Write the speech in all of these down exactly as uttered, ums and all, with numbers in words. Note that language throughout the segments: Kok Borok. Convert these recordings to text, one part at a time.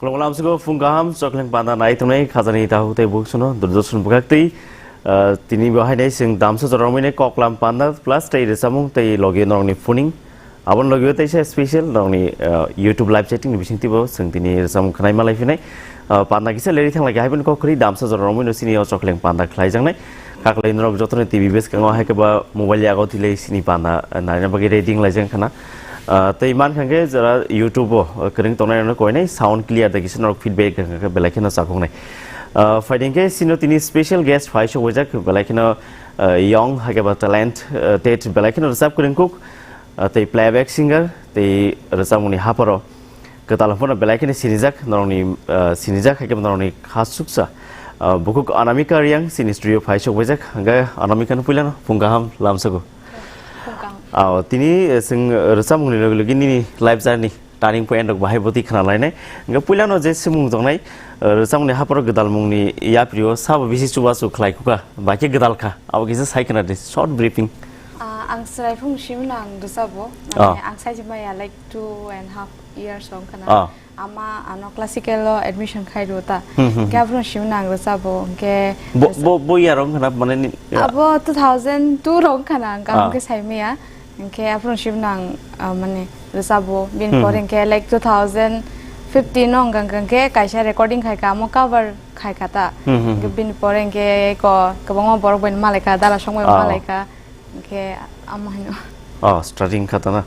Khulumkha lamsgo phung kaham, chokleng panda nai tongnai khajani tahu tei buksuno Durdoshan bwkhak tei, ah, tini bo hainai chwng damsa jora romwi nai koklam panda plus tei rwchapmung tei logi norokni phuning. Aboni logi teisa special norokni, ah, YouTube live chatting ni bisingtwi bo chwng tini rwchapmung khwnai malai phinai. Ah, panda kisa leri thanglai hai bini kok khri damsa jora romwi no chini o chokleng panda khlaijaknai. Kaklai norok jotono T V bwskango hai khe ba mobile yago tilei sini panda, ah, narina bagwi ready wng laijak khana. Ah, tei man kha khe jora YouTube o, ah, kwrwng tongnai rokno koinai sound clear da kisa norok feedback kha khe belai kheno chakoknai. Ah, phaidi khe sino tini special guest phai sok wijak belai kheno, ah, young hai khe ba talent, ah, ted belai kheno rwchap kwrwng kuk. Ah, tei playback singer tei rwchapmungni haparo kwtal hwnphano belai kheno sinijak norokni, ah, sinijak hai khe norokni khasuksa, ah, bukhuk Anamika Reang chini studio phai sok wijak. Hwnkhe Anamika no puilano phung kaham lamsago. Phung kaham. Ah, tini, eh, chwng rwchapmungni logi logi nini life journey turning point rok bahai bwtwi khna lainai. Hwnkhe puilano je swngmung tongnai, eh, rwchapmungni haparo gwdalmungni yaprio sabo bisi chubachu khlai khuka, bai khe gwdal kha, abo kisa sai khna di, short briefing. Ah, ang chwrai phung simi nang rwchabo. Ah. Mane ang sai maya like two and half years wng khana. Ah. Ama ano classical o admission khai rw ta. Hmm, hmm, hmm. Hwnkhe aphuru simi nang rwchabo. Hwnkhe bo, rwchab- bo, bo year wng khana mane ni, ya. Abo two thousand two rok wng khana ang kaham khe sai maya. Hwnkhe aphuru simi nang, ah, mane rwchabo. Bini Hmm, pore hmm. Hwnkhe like two thousand fifteen o hwnkha hwnkhe kaisa recording khai kha, amo cover khai kha ta. Hmm, hmm, Hwnkhe hmm. Bini pore hwnkhe ko kwbangma borok bai malaikha, dala song bai Ah. malaikha. Hwnkhe amo hino. Oh, starting kha tana.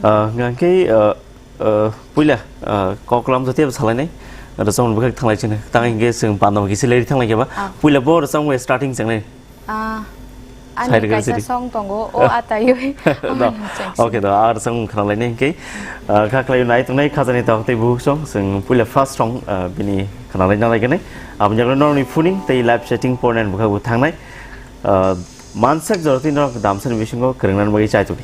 Ah, hwnkhe, ah, ah, puila, ah, koklam jati abo salainai. Rwchapmung bwkhak thanglai chini. Tang hwnkhe chwng panda kisa leri thanglai khe ba. Ah. Puila bo rwchapmung starting chengnai. Ah, ani Sai rwgwi kaisa sidi. Song tongo, O Atayoi. No. Amo hino chengsi. Okay, do, ar song khna lainai hwnkhe. Ah, kha khlai nai tongnai khajani tok tei buhuk song. Chwng puila first song, ah, bini khna laina lai gani. Aboni jagano norokni phuning tei live chatting pornai bwkhak bo thangnai. Ah, Mansak jorotwi norok damsani bisingo kwrwngna bagwi chai tongdi.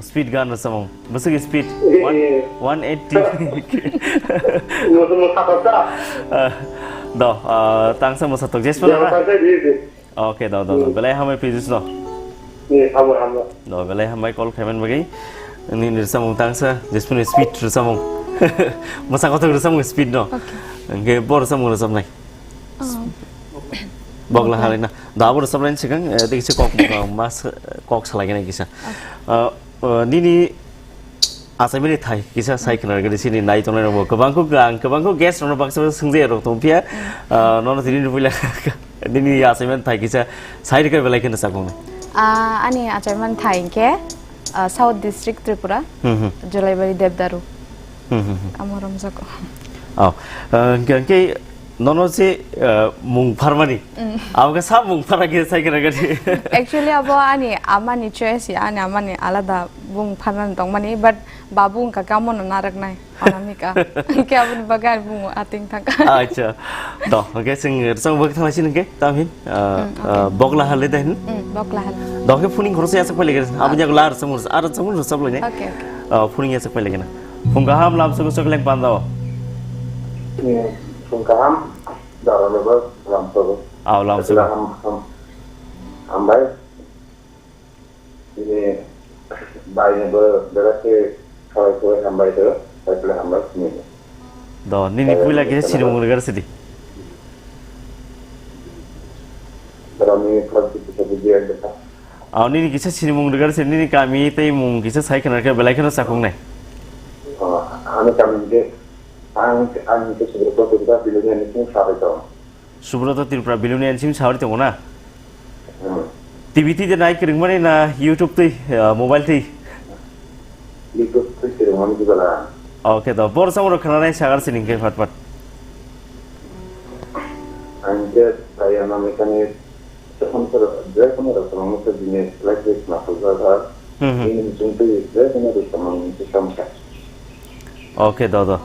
Speed gan rwchapmung. Bwswk speed? Eh, One, eh. one eighty. Mo, mo satok ta. Ah, do, ah, tangsa mo satok. Jesphano Jero na? Tangsa di, di. Okay, do, do, do. Hmm. Belai hambai Pijus no. Ni, hambai, hambai. Do, belai hambai call khaiman bagwi. Nini rwchapmung tangsa, Jesphano speed rwchapmung. Mwsa kothok rwchapmung speed no. Okay. Hwnkhe bo rwchapmung rwchapnai. Oh. Bogla halina. Da abo rwchapnaini swkang, eh, tei kisa kok, eh, mas, eh, kok salaigana kisa. Okay. Eh, eh, nini achaimani thai kisa sai khna gari sini nai tongnai rokbo kwbang kuk ang kwbang kuk guest rokno baksa baksa swngjaya rok tong phiya. Eh, nono tini ni puila nini achaimani thai kisa sai rwkha belai kheno chakung. Ah, ani achaimani thai hinkhe, ah, South District Tripura, Hmm, hmm. Jolaibari Debdaru. Hmm, hmm, hmm. Amo romjak. Oh, eh, hwnkhe, hwnkhe nono se, eh, mung pharmani. Mm. Abo khe sa mung phara khe sai khna gari. Actually, abo ani amani choice ya, ani amani alada bung pharnani tongmani, but babu wngkha khe amono narwknai, anamika. Hwnkhe aboni bagwi ani bung ating thangkha. Acha. Do, hwnkhe chwng rwchapmung bagwi thangna sini hwnkhe, tamhin, eh, Mm, okay. eh, bogla hali dahin. Mm, bogla hali. Do, hwnkhe phuning khoroksa yachak pailai gari. Aboni yago la rwchapmung, ar rwchapmung rwchap lainai. Okay, okay. Eh, phuning yachak pailai gana. Phung kaham lam sugu sugu leng panda o. Hmm, phung kaham, dara lebo lam sugu. Aw, lam sugu. Ham, ham, hambai. Ini bai ni bo, bera ke khalai khalai hambai do, khalai khalai hambai sini. Do, nini puila kisa sinimung rwgar sidi. Rami khalai khalai kisa bujiya kisa. Aw, nini kisa sinimung rwgar se, nini kami tei mung kisa sai khna khe belai kheno chakung nai. Oh, ani kami je, ang, ang ke Subrata Tripura Bilonia ni sing sabai tong. Subrata Tripura Bilonia ni sing sabai tong na? Hmm. T V twi de nai kwrwngmani na YouTube twi, ah, mobile twi? YouTube twi kwrwngmani di bala. Okay, to. Bor samung rok khna nai sagar sining khe phat phat. Ang ke saya namikani Tei kono rok, je kono rok samung se bini life risk ma khulsa kha. Hmm, hmm. Bini muchung twi je kono rok samung se samung kha. Okay, do, do.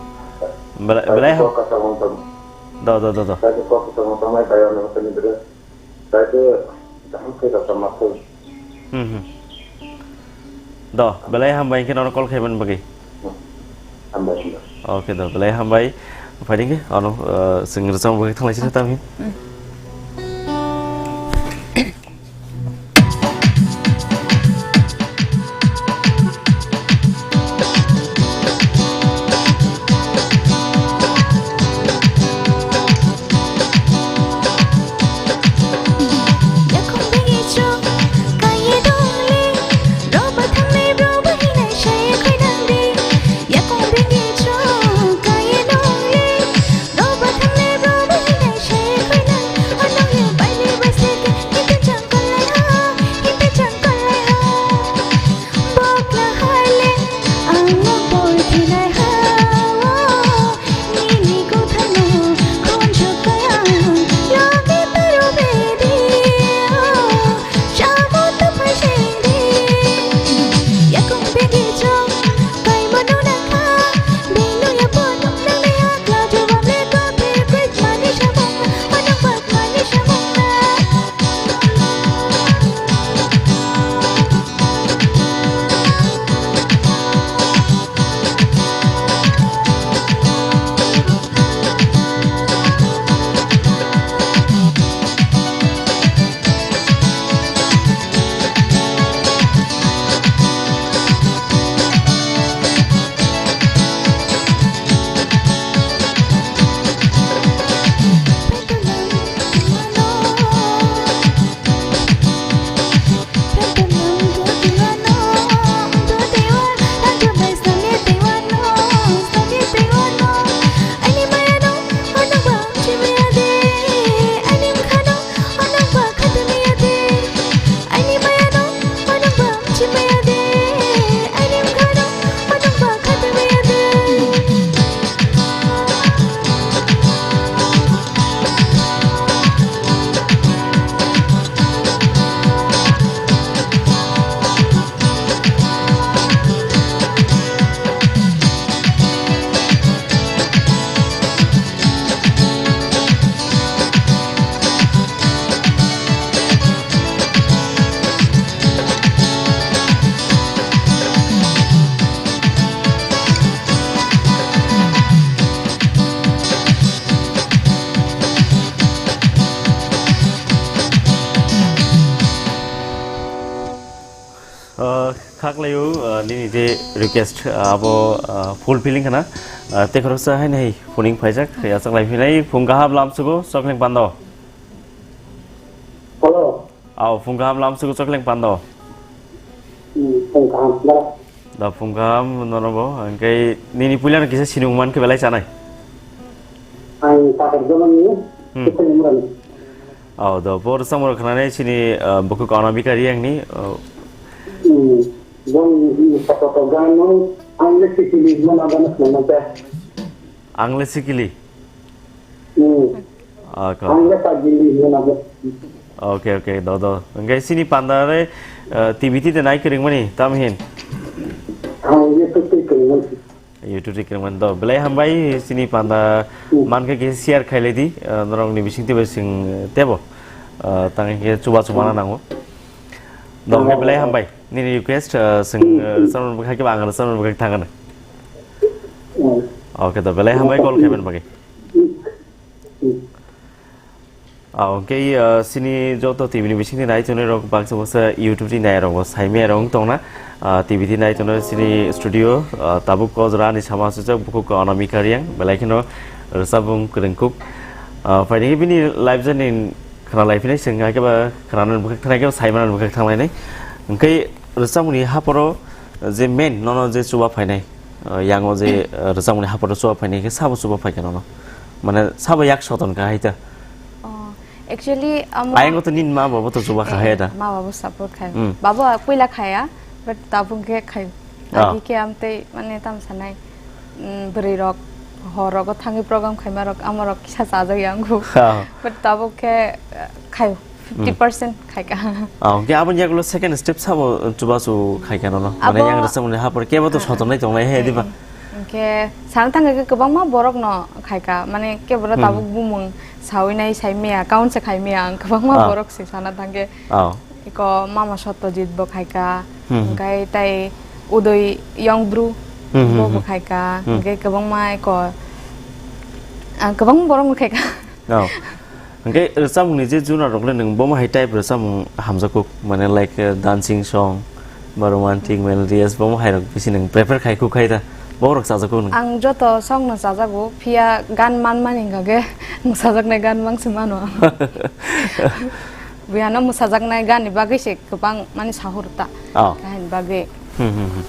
Belai, belai ha- Kok kasa wng tong. Do, do, do, do. Tei kok kasa wng tong nai bai ano kani bere. Tei ke jaham khe kasa ma khul. Hmm, hmm. Do, belai hambai hwnkhe nono call khaimani bagwi. Hambai, hambai. Okay, do, belai hambai. Phaidi hwnkhe, ano, uh, chwng rwchapmung bagwi thanglaisina tamhin. Mm. Khaklaio, uh, nini je request, uh, abo, uh, fulfilling khana. Uh, te khoroksa hai nai phuning phaijak, yachak lai phinai, phung kaham lamsugo, chokling pando. Hello. Aw, phung kaham lamsugo, chokling pando. Hmm, phung kaham, da. Da phung kaham, nono bo, hingke nini puilano kisa sinung man khe belai chanai. Ang Takarjala ni, Hmm. Kuthai Umrani. Oh, do, bo rwchapmung rok khnanai chini, uh, bukhuk Anamika Riyangni, uh, Hmm. Boni, hmm, sato to gano, ang le sikili, mana gano khna mante. Ang le sikili? Hmm. Aka. Ang le sagili, mana gano. Okay, okay, do, do. Hingke chini panda re, uh, T V T de nai kwrwngmani, tamhin? Ang le sikili kwrwngmani. YouTube channel man do. Belai hambai, chini panda mankhe khe share khailai di, ah, norokni bisingtwi bai chwng tebo, ah, tangkhe chubachu mana nango. Do, belai hambai. Nini request, ah, chwng, ah, rwchapmung bwkhak khe ba ang rwchapmung bwkhak thangano. Okay, do, belai hambai call khaiman bagwi. Ah, hwnkhe, ah, chini joto T V ni bisingni nai tongnai rok baksa baksa YouTube ni nai rok bo saimaya rok wng tongna. Ah, T V ni nai tongnai chini studio, ah, tabuk o jora ani sama sujak bukhuk Anamika Riyang, belai kheno rwchapmung kwrwngkuk. Ah, phaidi bini live journey khna lai phinai chwng, hai khe ba khna nani bwkhak thangnai khe ba sai mani bwkhak thanglainai. Hwnkhe rwchapmungni haporo je main nono je chuba phainai, ah, yango je, ah, rwchapmungni haporo chuba phainai khe sabo chuba phaikha nono? Mane sabo yak soton kha hai ta? Oh, actually, amo Ayang to nin ma babo to chuba kha hai ta? Eh, ma babo support khai. Hmm. Babo puila khaya, but tabuk khe khai. Ah. Agi khe am tei mane tam sanai, mm, bwrwi rok, hor rogo thangwi program khaima rok, ama rok kisa chajak yango. Ah. But tabuk khe, eh, khai. Fifty percent khaika. Ah, hwnkhe aboni yagulo second step sabo chubachu khaika nono. Mane abo yang rwchapmungni hapor kebo to sotonai tongnai he, diba? Hwnkhe sana thangkhe kwbangma borokno khaika. Mane kebo no tabuk bumung sawi nai sai maya, count se khai maya ang kwbangma borok se sana thangkhe. Ah. Iko Mama Satyajit bo khaika. Hmm. Hwnkhe tai Udoy Yongbru bo bo khaika. Hmm. Hwnkhe kwbangma iko, ah, kwbangma borok no khaika. Oh. Hwnkhe rwchapmungni je juna rok le nwng bomo hai type rwchapmung hamjakgo, mane like, eh, dancing song, ba romantic, melodious, bomo hai rok bisi nwng prefer khai khu khai da, bohrok chajakgo nwng? Ang joto song no chajago, phiya gan man mani hwnkha khe mwsajaknai gan mang se mano. Buyano mwsajaknai gan ni bagwi se kwbang mani sahur ta. Oh. Kahini bagwi. Hmm, hmm, hmm.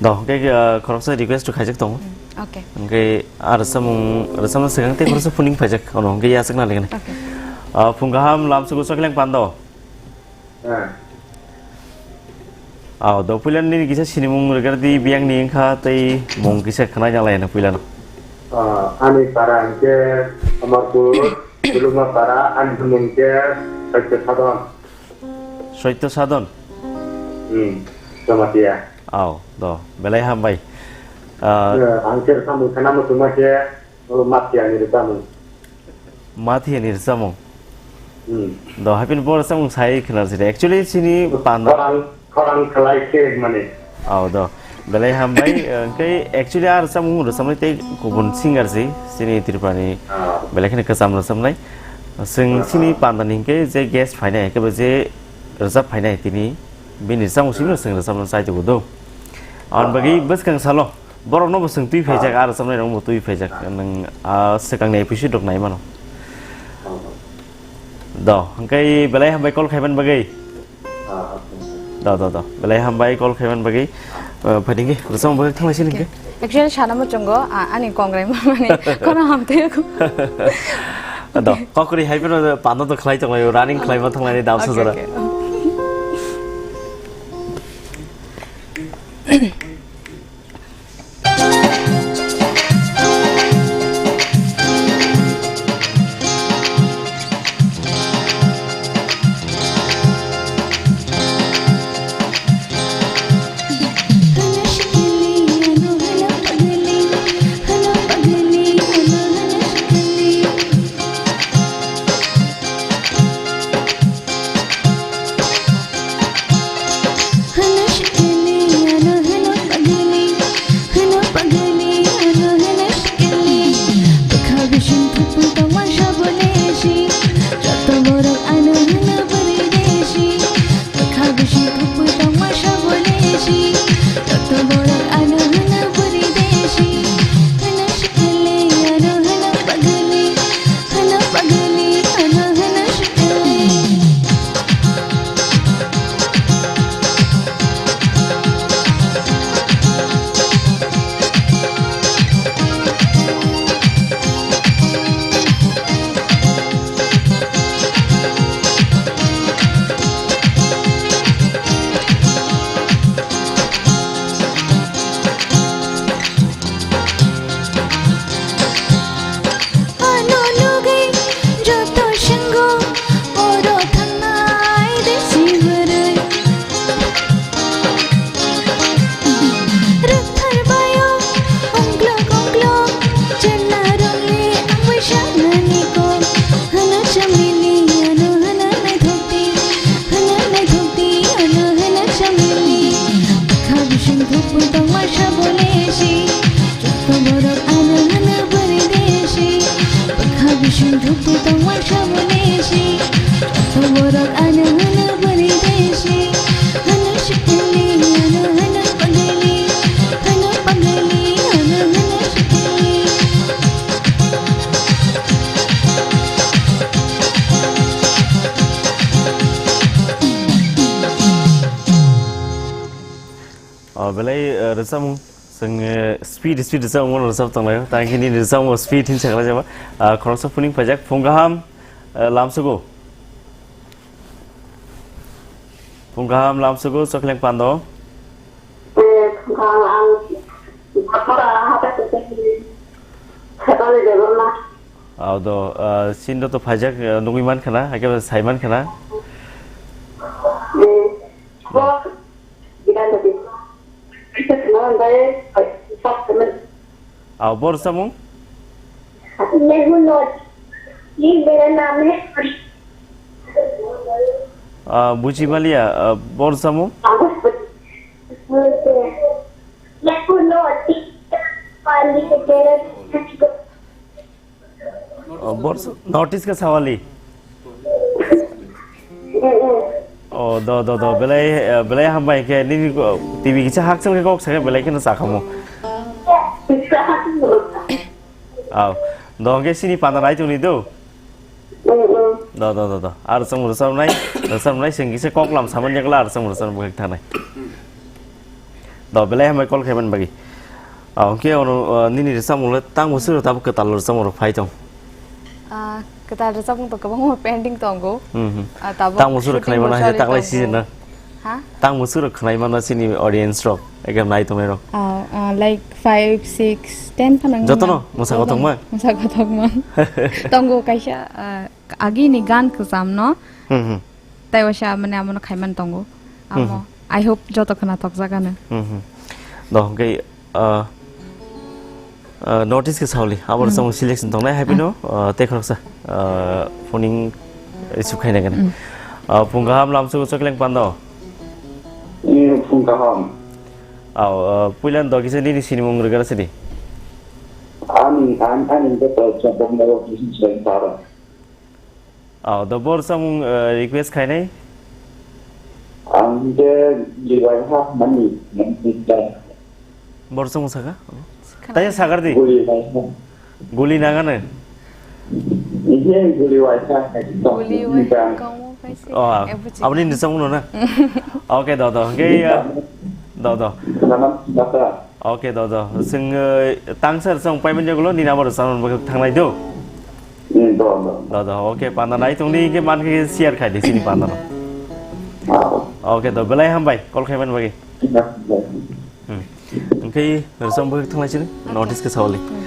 Do, hwnkhe, uh, khoroksa request khaijak tongo. Hmm, okay. Hwnkhe, ah, rwchapmung, rwchapna swkang tei khoroksa phuning phaijak, ono hwnkhe yachakna legani. Okay. Ah, phung kaham lamsugo choklang pando. Ah. Ah, do puila nini kisa sinimung rwgwrdi biyangni wngkha tei mung kisa khna jalai ano puilano. Ah, ani para hwnkhe Amarpur, Duluma para, ani mung hwnkhe Satya Sadhan. Satya Sadhan? Hmm, Jamatia. Aw, do, belai hambai. Ah, eh, ang khe samung sana muchungma khe, oh, Matia ni rwchapmung. Matia ni rwchapmung? Hmm. Do, haipin bo rwchapmung sai khwna sidi. Actually, chini panda. Khorang, khorang khlai khe mani. Aw, do. Belai hambai, eh, hwnkhe actually a rwchapmung rwchapnai tei kubun singer si, chini Tripurani belai kheno kwcham rwchapnai. Chwng chini pandani hwnkhe je guest phainai, hwnkhe bo je rwchap phainai tini bini rwchapmung simi chwng rwchapna chai tongo do. Ang bagwi bwskang salo borokno bo chwng twi phaijak, a rwchapnai rokbo twi phaijak. Nwng a swkangni episode rok nai mano. Do, hwnkhe belai hambai call khaiman bagwi. Ah, okay. Da, da, da. Belai hambai call khaiman bagwi. Eh, phaidi hwnkhe, rwchapmung bagwi thanglai sini hwnkhe. Okay. Actually, sana muchungo, ah, ani kongrai mamani kono hamtwi ko. Da, kokri hai phano panda to khlai tonglai, running khlai ma thanglai ni dam. Okay, sajora. Okay. Borok ano hwno porideshi, hwno shikili, ano hwno paguli, hwno paguli, ano hwno shikili. Ano nugwi joto swngo, oro thangnai de si bwrwi. Rwkthar baio ongklok ongklok, chwla rwngli ang bai saknani kok. Hwno chamili, ano hwno naithokdi, hwno naithokdi, ano hwno chamili. Bwkha bising thupui tongma sabo lesi. Joto borok ano hwno bwrwi desi. Bwkha bising thupui tongma sabo lesi. Joto borok ano hwno bwrwi desi. Hwno sikili, ano hwno pagili. Hwno pagili, ano hwno sikili. O belai, eh, rwchapmung. Chwng, eh, speed, speed rwchapmung rwchap tonglaio. Tang khe nini rwchapmung speed hinwi sakhlai jaba. Ah, khoroksa phuning phaijak, phung kaham, eh, lamsugo. Phung kaham lamsugo, Chokleng Pando. Eh, phung kaham ang, Au do, ah, sini to phaijak, eh, nugwi man khana, haikhe sai man khana. Eh, Au, bor samung? Ah, buji maliya, ah, bor samung? Oh, bor-, notice ka sawali. Oh, do, do, do. Belai, eh, belai hambai ke nini ko T V kisa haksel ke kok sake belai ke na sakamo. Aw. Do ke sini panda nai tuni do. Do, do, do, do. Ar song rwchapnai, rwchapnai sing kisa kok lam saman yakla ar song rwchap bwkhak thanai. Do, belai hambai call khaiman bagi. Ah, hwnkhe ono, ah, nini rwchapmung le tang bwswk rok tabuk kwtal rwchapmung rok phai tong? Ah, kwtal rwchapmung to kwbangma pending tongo. Hmm, hmm. Ah, tabuk tang bwswk rok shooting khwnaimano hai bosori taklai tongo. Season na? Ha? Tang bwswk rok khwnaimano chini audience rok, ekdom nai tongnai rok? Ah, ah, like five, six, ten phano wngna. Jotono mwsa kothokma? Mwsa kothokma. Tongo kaisa, ah, agini gan kwcham no. Hmm, hmm. Tai waisa mane amono khaiman tongo. Amo, mhm. I hope joto khwna thokjagano. Mhm. Do, hwnkhe, ah, ah, notice khe sauli. Abo, hmm, rwchapmung selection tongnai, happy no? Ah, tei khoroksa, ah, phoning receive khaina gana. Hmm. Ah, phung kaham lamsugo Chokleng Pando. Eh, phung kaham. Aw, ah, puila do kisa nini sinimung rwgara sidi. Ani, ani, ani, ani, Aw, do bor samung, eh, request khainai? Ang je Guli Waiha mani, mani ta. Bor samung saka? Khana. Tanya sagar di. Guli Waiha. Guli nangano? Ihe Guli Waiha. Guli Waiha. Oh, eh, buji. Aboni ni samung no na? Okay, do, do. Okay, eh, do, do. Sana, sana. Okay, do, do. Chwng, eh, tangsa rwchapmung paiman yagulo, nini abo rwchapmung bo thangnai do? Hmm, do, do. Do, do. Okay, panda nai tongdi, hingke man khe share khai di sini panda no. Ah. Okay, do. Belai hambai, call khaiman bagwi. Hmm. Hingke rwchapmung bo thangnai sini, okay, notice khe sawali. Hmm.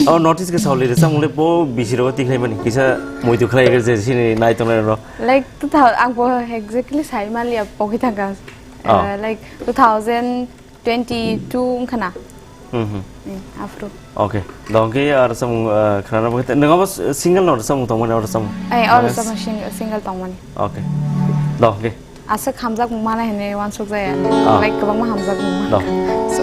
Oh, notice khe sawali, rwchapmung le bo bisi rw tikhlai mani, kisa muitu khlai je sini nai tongnai rw. Like, two thousand, ang bo exactly sai maliya, pogwi thangka. Oh. Eh, like, two thousand twenty-two wngkha na? Mhm. Mm, after. Okay. Do hwnkhe ar samung, ah, khwnana bagwi te-, nwng abo s-, single no samung tongmani oro samung? Eh, oro samung sing-, single tongmani. Okay. Do hwnkhe. Aswk hamjakmung mana hinwi uansuk jaya. Ah. Like, kwbangma hamjakmung mana. Do. So.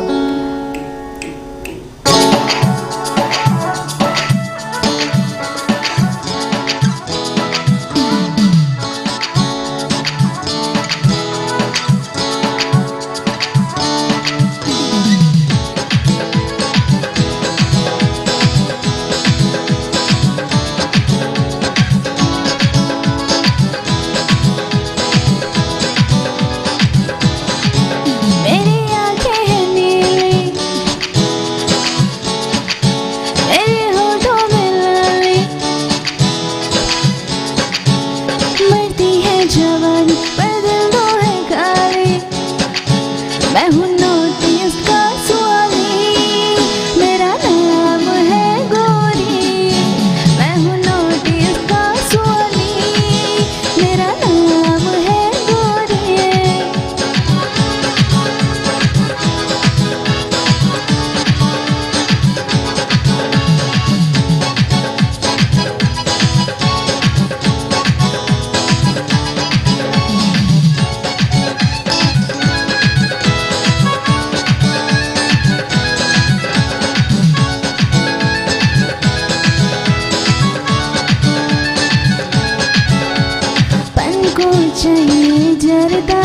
चाहिए जर्दा,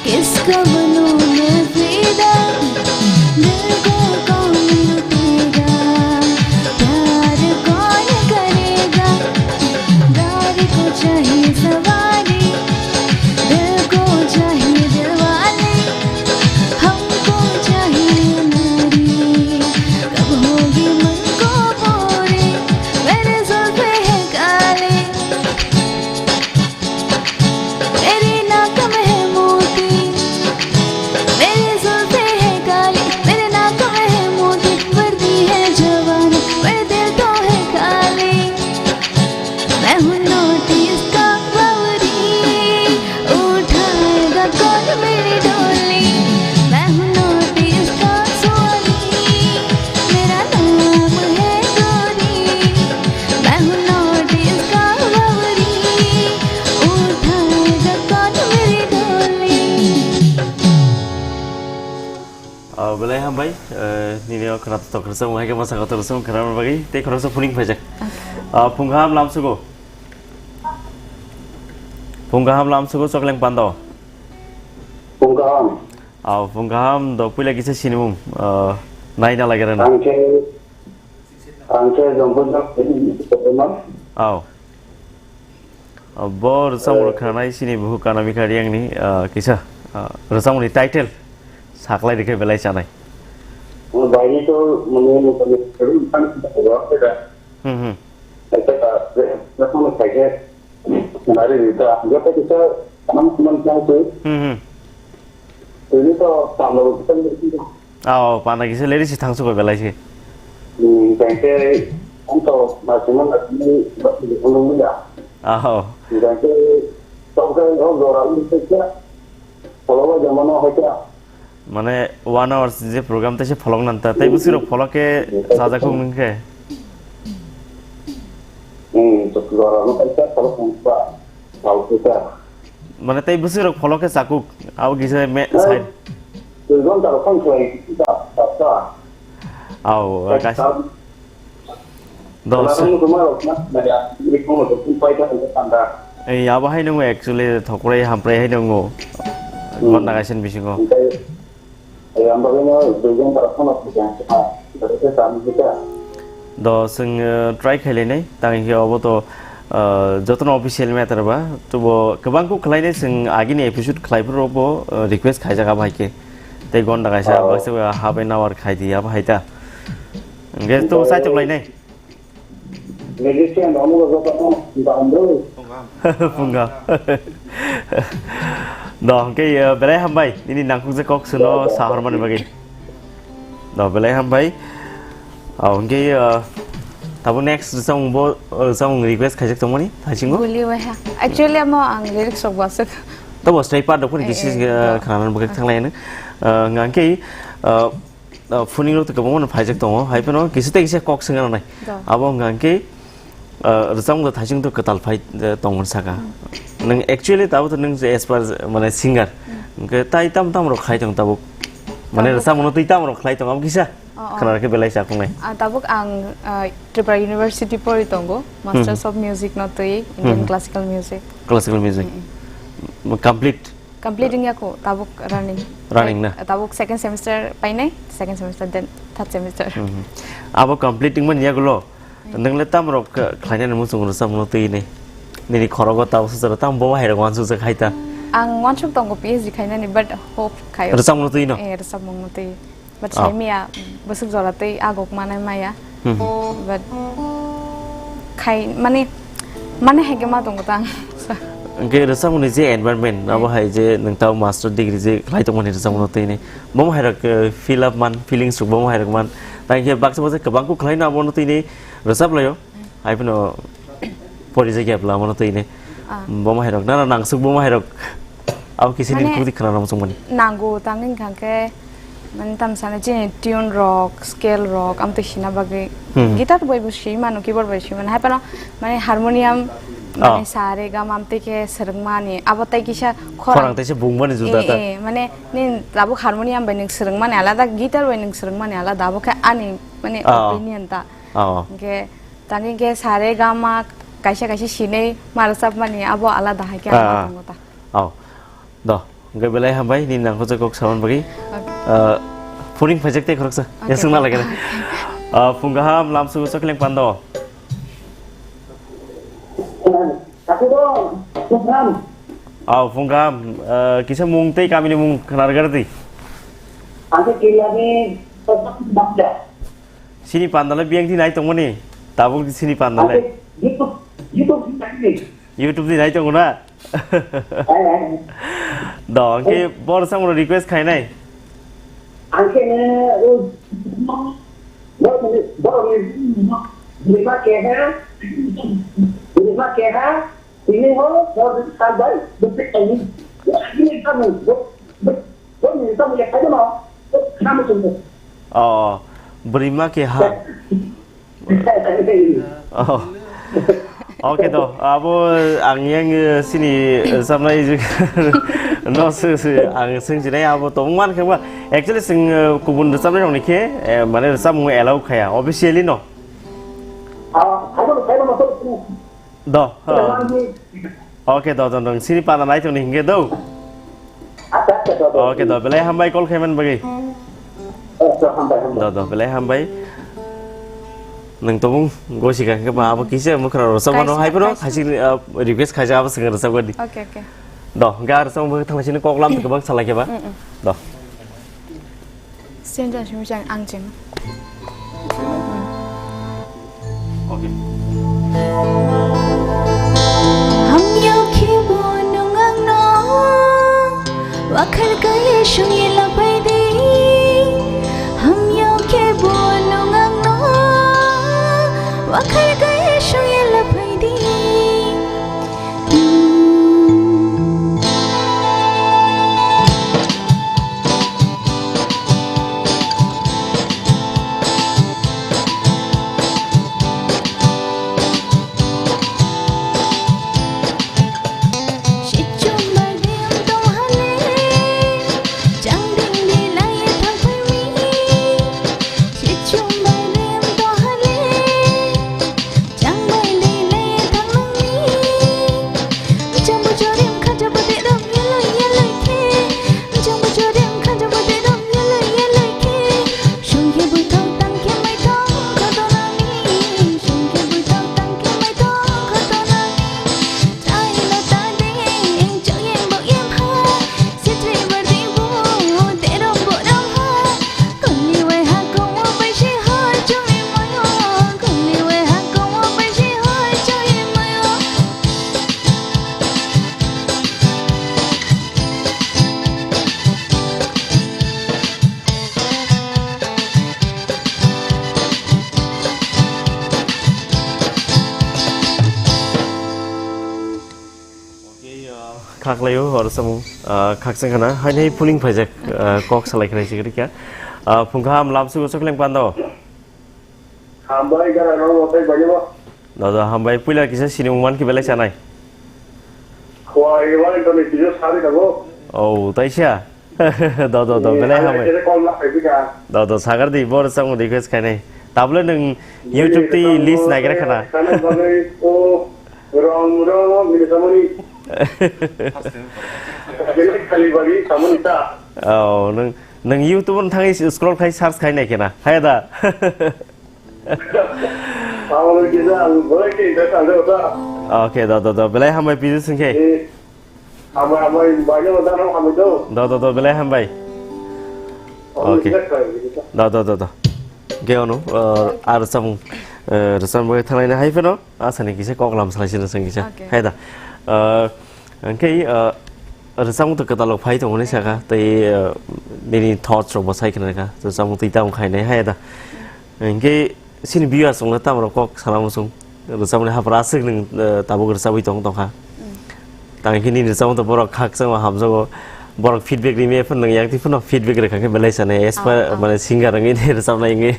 किसको बनूं मैं फिदा, दिल को कौन लुटेगा, प्यार कौन करेगा, गाड़ी को चाहिए सवारी, दिल को चाहिए दिलवाले, हमको चाहिए नारी, कब होगी मन को पूरी, मेरे जुल्फे हैं काले। मेरी नाक में है मोती, मेरी जुल्फे हैं काली, मेरे नाक में है मोती, वर्दी है जवानी, पर दिल तो है खाली। मैं हूँ नोटिस का बावरी, उठाएगा कौन मेरी डोली? मैं हूँ नोटिस का सुअरी, मेरा नाम है गोरी। मैं हूँ नोटिस का बावरी, उठाएगा कौन मेरी डोली? Ah, belai hambai, eh, nini o khwna tok rwchapmung hai khe masa kotor rwchapmung khwna bagwi tei khoroksa phuning phaijak. Ah, phung kaham lamsugo. Phung kaham lamsugo Chokleng Pando. Phung kaham. Ah, phung kaham do puila kisa sinimung, ah, naina lagirana. Ang khe, ang khe Jompui Jompui ni Aw. Ah, bo rwchapmung khwnanai chini buhuk Anamika Reang ni, ah, kisa, ah, rwchapmung ni title saklai rikhe belai chanai. Ang bai ni to mane mukani rwchapmung tang kita ko ba. Hmm, hmm. Ete ka, re, re, kono khaikhe, nari rita, joto kisa, kanam kuman kang tu. Hmm, hmm. Ini to, pamlo, kita ni. Ah, oh, pana kisa leri si thangsu ko belai si. Hmm, kangke, ang to, masiman, ini, ini, ini, ya. Ah, oh. Kangke, to, kang, oh, jora, ini, kisa, kalau jamano, kisa. Mane one hours je program tei se pholok nanta, tei bwswk rok pholok khe sajak kuk nung khe. Hmm, jora no kaisa pholok nung ba, pholok khe sa. Mane tei bwswk rok pholok khe chakuk, abo kisa me, eh, side. Dui ghonta rok phang khlai, sa, sa, sa. Au, kaisa. Dos. Ei, abo hai nung actually thokrai hamprai hai nung. Hmm. Gonta kaisa ni bisingo. Do, chwng, eh, try khailai nai, tang khe obo to, eh, jotono official matter ba, tubo kwbang kuk khlai nai, chwng agini episode khlai phuru bo, eh, request khaijak abo hai khe. Tei gonta kaisa, oh, baksa half an hour khai di abo hai ta. Hwnkhe to saitok lai nai. Musician rok no joto no dam do. Phunga. Do, hwnkhe, eh, belai hambai, nini nangkukjak kok suno sahormani bagwi. Do, belai hambai. Oh, hwnkhe, eh, tabo next rwchapmung bo, rwchapmung request khaijak tongmani, thaisingo? Guli waiha. Actually, amo ang lyrics rok bo aswk. Tabo stay part rok phone eh, kisi, eh, eh, do, khana bagwi thanglai ano. Eh, hwnkhe, eh, Ah, phuning rok to kwbangma no phaijak tongo, hai phano kisa tei kisa kok swngna nanai. Do. Abo wngkha khe, ah, rwchapmung da thaising to kwtal phai, eh, tongmani saka. Hmm. Nwng actually tabuk to nwng je as per, mane, singer. Hmm. Hwnkhe tai tam tam rok khai tong tabuk. Mane tabuk rwchapmung no twi tam rok khlai tong abo kisa. Oh, oh. Khwna khe belai chakung nai. Ah, tabuk ang, ah, Tripura University pori tongo, Masters, hmm, of Music no twi, Indian, hmm, Classical Music. Classical music. Hmm. Complete. Complete wngya kho, tabuk running. Running na? Like, tabuk second semester painai, second semester, then third semester. Mhm. Abo complete wngmani yagulo, hmm, nwng le tam rok khlainani muchung rwchapmung twi ni? Nini khorogo tabuk swcharo tam bo hai rok wansuk jak hai ta? Ang wansuk tongo P H D khainani, but hope khayo. Rwchapmung twi no? Eh, rwchapmung twi. But, oh, saimaya bwswk jora tei agok manai maya. Hmm. But khai mani, mani hai khe ma tongo tang. Hwnkhe rwchapmungni je environment, hmm, abo hai je nwng tao master degree je khlai tongmani rwchapmungno twi ni. Bomo hai rok, eh, fill up man, feelings rok bomo hai rok man. Tai khe baksa baksa kwbang kuk khlai no abono twi ni rwchap laio. Hai phano porijakya bwla mano twi ne. Ah. Bomo hai rok nana nangsuk bomo hai rok. Abo kisi ni, mane, kudi khana nam sung mani. Nango tang wngkha khe, mane, tam sana chini tune rok, scale rok, am to hina bagwi. Hmm. Guitar bai bo si mano, keyboard bai si mano. Hai phano, mane, harmonium, ah, mane, sa re ga ma am twi khe swrwng mani. Abo tai kisa khorang. Khorang tai se bung mani juda ta. Eh, eh, mane, ni tabuk harmonium bai nwng swrwng mani alada, guitar bai nwng swrwng mani alada. Abo khe ani, mane, ah, opinion ta. Ah. Hwnkhe, tani khe sa re ga ma Kaisa kaisa sinai ma rwchapmani abo alada hai khe Ah, ah. ang tongo ta. Oh. Do, hwnkhe belai hambai nini nangkukjak kok samani bagwi. Okay. Ah, phuring phaijak tei khoroksa. Okay. Yasungna lagina. Ah, phung kaham lamsugo chokling pando. Aku do, program. Oh, phung kaham. Ah, kisa mung tei kamini mung khnar gardi. Aku kiriani, bakda. Sini pandale biyang di nai tongmani. Tabuk sini pandale. Aku YouTube, YouTube di nai. YouTube di nai tongo na? Ai, ai. Do, angke bor samro request khainai. Angke ne, o, bor, bor, bor, bor, bor, keha, bor, keha, ini ho, bor, sabai, bor, ini. Ini kamu, bor, bor, bor, ini kamu ya, kamu mau, kamu tunggu. Oh, bwrwima keha. Oh. Okay to, abo ang yang, eh, sini, eh, samnai no se, se, ang sing jinai abo to man khe ba. Actually sing, eh, kubun samnai rok ni khe, eh, mane samung allow khaya officially no. Ah, I don't, I don't know. Do. Oh. Okay, do, do, do. Sini pana nai tong ni hingke do. Acha, acha, do, do. Okay, do. Belai hambai call khaiman bagwi. Acha, hambai, hambai. Do, do. Belai hambai. Nang tobung gosi ka ke ba abo kise mukra ro sabano Kaisa, hai bro, kaisa. Khasi, uh, request khaja abo sing ro sabani. Okay, okay. Do, gar sam bo thang sini kok lam ke bang salai ke ba. Mm, mm. Do. Sen jan simi jan ang jeng. Okay. Hamya khe bo nung ang no, wakhar kaya sungye lapai di. Hamya khe bo nung ang no, wakhar kaya sungye lapai di. Khaklaio, oro samung, ah, khakchang khana, haini phuling phaijak, ah, kok salai khlai sigri kya. Ah, phungkha ham lam sugo sokleng pando. Hambai gara rong motai bani bo. Dada, hambai puila kisa sinimung man ki belai sanai. Khwai wali toni kisa sari dago. Oh, taisa. Do, do, do, belai hambai. Kisa call na phaibika. Do, do, sagar di, bor samung di kis khainai. Tabule nung YouTube ti list naigra khana. Sana bagwi o rong rong mini samani. Khali bagwi samani ta. Oh, nung, nung YouTube on thangi scroll khai search khai nai kena. Hai da. Amo kisa ang bolai ke interest ang deo ta. Okay, do, do, do. Belai hambai piju singkhe. Eh, hambai, hambai, bai no da no hambai do. Do, do, do, belai hambai. Amo Okay. Kisa khai, kisa. Do, do, do, do. Ge ono, uh, ar samung, uh, samung thanglai na hai pheno, asani kisa koklam salai sini sing kisa. Okay. Hai da. Uh, Hwnkhe, ah, rwchapmung to kwtal rok phai tongo hinwi sakha, tei, ah, nini thoughts rok bo sai khna kha, rwchapmung twi tamo khainai hai da. Hwnkhe, chini viewers rok no tamo rok kok sana muchung, rwchapmung ni hapra aswk nwng, ah, tabuk rwchapwi tong tongkha. Mm. Tang khe nini rwchapmung to borok khakchangma hamjago, borok feedback rimwi phano nwng yak twi phano feedback rwkha khe belai sanai, as per, Ah, ah. mane singer wngwi tei rwchapnai wngwi.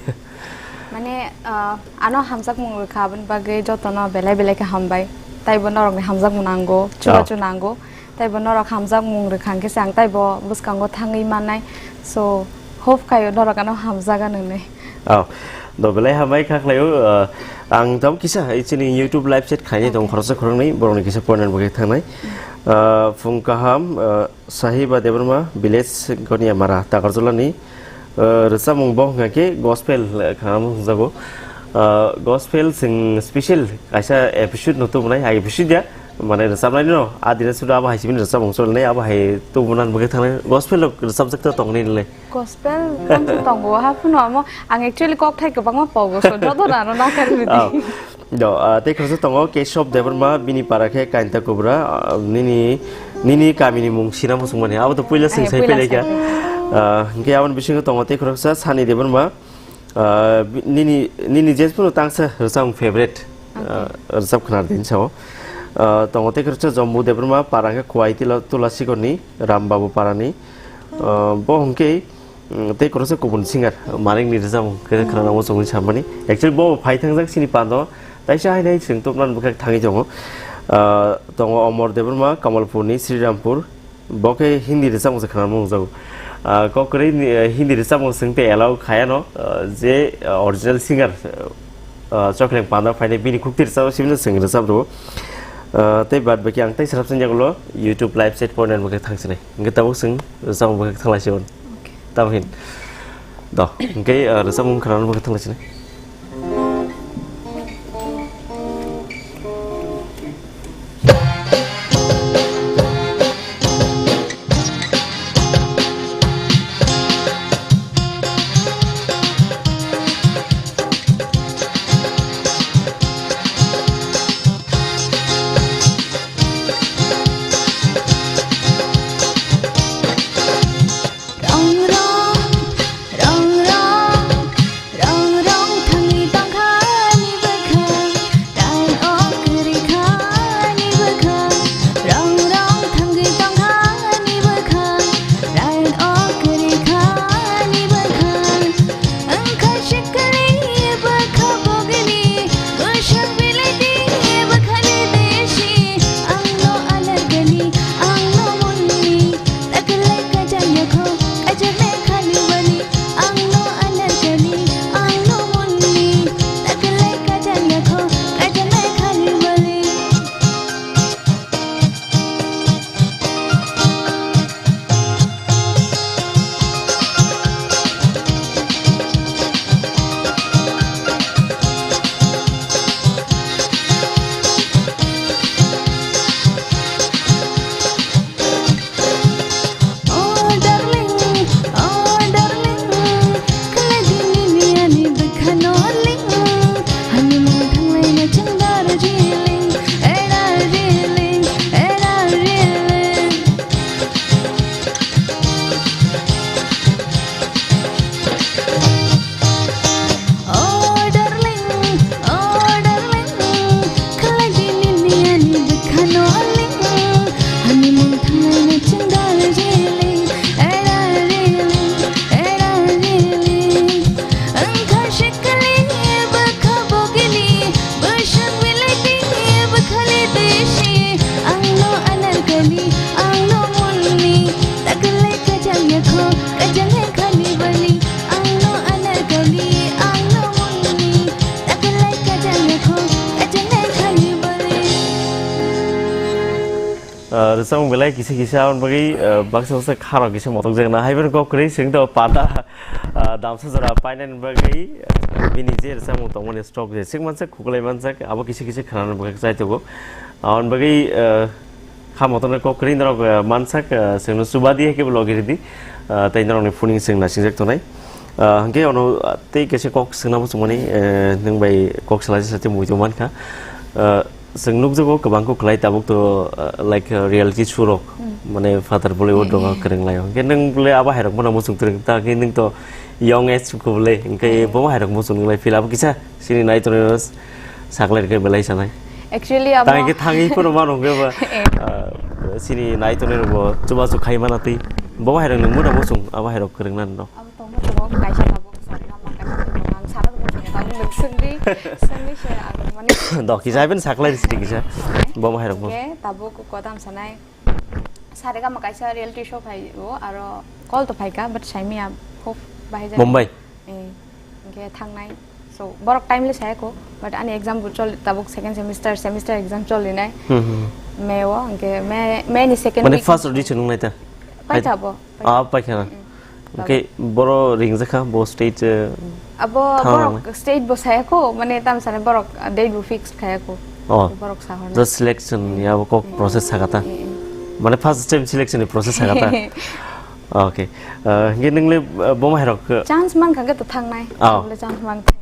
Mane, ah, ano hamjakmung rwkha, aboni bagwi jotono belai belai khe hambai. Taibo norokni hamjakmung nango, chubachu Oh. nango. Taibo norok hamjakmung rwkha hwnkhe se ang taibo bwskango thangwi mannai. So, hope khaio norok ano hamjaga nwnwi. Oh, do belai hambai kha khlaio, ah, Ang tabuk kisa, eh, chini YouTube live chat khainai tong khoroksa khoroknwi, borokni kisa point and bwkhe thangnai. Ah, phung kaham, ah, Sahiba Debbarma, village Goniamara, Takarjolani, ah, rwchapmung bo hwnkha khe gospel, eh, khanama hwnjago. Ah, gospel chwng special kaisa episode no tubunai, ah, episode ya, mane rwchapnai no, adina suda abo hai sibini rwchapmung cholnai, abo hai tubunan bwkhe thangnai, gospel rok rwchapjak ta tongni le. Gospel tang se tongo, ha phano amo ang actually kok thai kwbangma pogo so joto nano nakar bidi. Ah, do, ah, tei khoroksa tongo Keshob Debbarma, bini para khe Kainta Kubra, ah, nini, nini kamini mung sina muchungmani, abo to puila sing Eh, sai puila pele kha. Sai. Ah, hingke aboni bisingo tongo tei khoroksa Sani Debbarma, ah, bi-, nini, nini je phano tangsa rwchapmung favorite, Okay. Ah, rwchap khwna din sao. Ah, tongo tei khoroksa Jombu Debbarma, para khe Kuwai Tila-, Tulasikoni, Ram Babu parani. Ah, bo hwnkhe, mm, tei khoroksa kubun singer, Manikni rwchapmung khe khwnana muchungwi sammani. Actually, bo phai thangjak chini pando, taisa hainai chwng tubunani bwkhak thangwi tongo. Ah, tongo Omor Debbarma, Kamalpurni, Srirampur. Bo khe Hindi rwchapmung se khwnana muchungjago. Ah, kok kwrwi ni, eh, Hindi rwchapmung se wngte allow khayano, ah, je, ah, original singer, ah, Chokreng panda phainai bini khukti rwchapmung sibino chwng rwchap rwo. Ah, tei bad baki ang tei sarapsani yagulo YouTube live chat point and bwkhe thangsinai. Hwnkhe tabuk chwng rwchapmung bwkhe thanglaisigwn. Okay. Tamo hin. Do, hwnkhe, ah, rwchapmung khwnana bwkhe thanglaisinai. Rong rong, rong rong, rong rong thangwi tongkha ni bwkha, rain o kwrwi kha ni bwkha, rong rong thangwi tongkha ni bwkha, rain o kwrwi kha ni bwkha. Wngkha sikri bwkha bogni, bwswk bilaidi bwkhani desi, ang no alergani, ang no monni, taklai kajang yakho, kajang lekhani bani, ang no alergani, ang no monni, taklai kajang yakho, kajang lekhani bani. Oh darling, oh darling, khlai di nini ani bwkha no ling, honeymoon thanglai na chwng Darjeeling, eh Darjeeling, eh Darjeeling. Oh darling, oh darling, khlai di nini ani bwkha no ling, honeymoon thanglai na chwng Darjeeling, eh Darjeeling, eh Darjeeling. Wngkha sikli bwkha bogni, bwswk bilaidi bwkhani desi, ang no alergani, ang no monni, taklai kajang yakho, kajang lekhani bani, ang no alergani, ang no monni, taklai kajang yakho, kajang lekhani bani. Ah, rwchapmung belai kisa kisa, aboni bagwi, ah, baksa baksa kharo kisa motok jak na. Hai phano kok kwrwi chwng do panda, ah, damsa jora painani bagwi, ah, bini je rwchapmung tongmani stock je swk manjak, khuklai manjak, abo kisa kisa khwnani bagwi chai tongo. Aboni bagwi, ah, kha motorno kok kwrwi norok, ah, mansak, ah, chwngno chuba di hai khe bo logi ridi, ah, tei norokni phuning chwng naising jak tongnai. Ah, hwnkhe ono, ah, tei kaisa kok swngna muchungmani, eh, nwng bai kok salai sa tei muitu mankha. Ah, chwng nukjago kwbang kok kwlai tabuk to, ah, like, ah, reality show rok, Hmm. mane father Bollywood rok Hmm. kwrwng lai. Hwnkhe nwng bole abo hai rok bono muchung twrwng ta, hwnkhe nwng to young age kho bole, hwnkhe Hmm. bo hai rok muchung lai phila abo kisa chini nai tonwi saklai rwkhe belai sanai. Actually, abo Tang hwnkhe thangwi phano mano hwnkhe ba, Eh. ah, chini nai tonwi rokbo chubachu khai mana twi. Bo hai rok nwng mano muchung abo hai rok kwrwng nani rok. Abo tongma tongo, kaisa tabuk sari gama kaisa tabuk ang sana tabuk sini tabuk nwng swngdi, swngdi se ang mani Do, kisa hai ben saklai risi kisa. Bo hai rok bo. Hwnkhe tabuk kodam sanai. Sari gama kaisa reality show phai o, aro call to phaika, but saimia kok bahai jak. Mumbai. Eh, hwnkhe thangnai. So, borok time le saya ko, but ani exam bo chol, tabuk second semester, semester exam choli nai. Hmm, hmm. May o, hingke May, May ni second Mane week. First audition nung nai ta? Paitha bo. Ah, paikha na. Mm. Hingke boro ringjakha, bo stage, eh, Abo thang borok nang nai? Stage bo saya ko, mane tam sana borok, ah, date bo fix khaya ko. Oh. Borok sahor nai. Just selection, ya bo kok process sakata. Mm, mm. Mane first time selection ni process sakata. Okay. Uh, hingke nung le, uh, bo mairok, uh, Chance mankha hingke to thangnai. Oh. Chance mankha.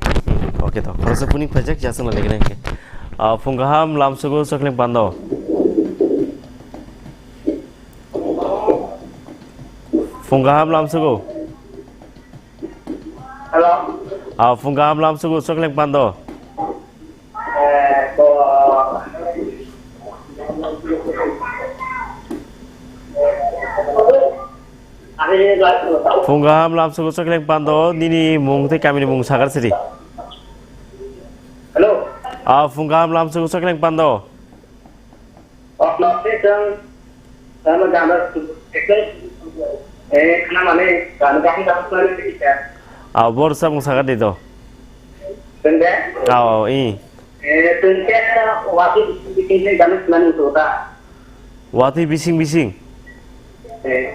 Okay to. Khoroksa puning phaijak, ya songna legnai hingke. Uh, phung kaham lamsogo chokling pando. Phung kaham lamsogo. Hello. Uh, phung kaham lamsogo chokling pando. Phung kaham lamsogo chokling pando, nini mung tei kamini mung sakar siri. Hello. Ah, phung kaham lamsogo chokling pando. Oh, no, sir. Ano gana, eh, kana mane, gana gana gana mane kita. Ah, bor samung sakar di do. Tende? Ah, oh, i. Eh, tende, wati bikin gana mane tuh ta. Watwi bising bising. Eh.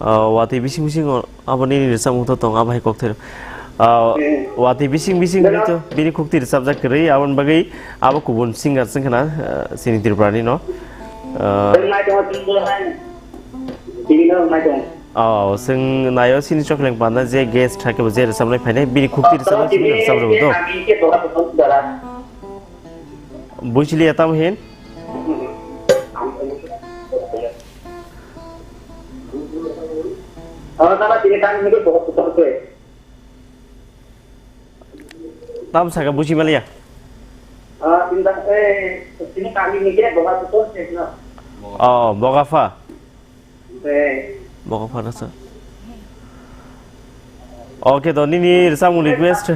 Ah, watwi bising bising o, abo nini rwchapmung to tong, abo hai kok thero. Ah, hmm. Watwi bising bising bini to, bini khukti rwchapjak kwrwi, aboni bagwi abo kubun singer chwng khna, ah, chini Tripura ni no. Ah. Tong nai tong, tong nai. Bini no nai tong. Oh, chwng naio chini Chokleng Panda je guest thake bo je rwchapnai phainai, bini khukti rwchapnai chini rwchap rwgo to. Buisili ya tamo hin? Tam saka buji maliya. Oh, Bogapha. Bogapha rasa. Okay, do nini rwchapmung request.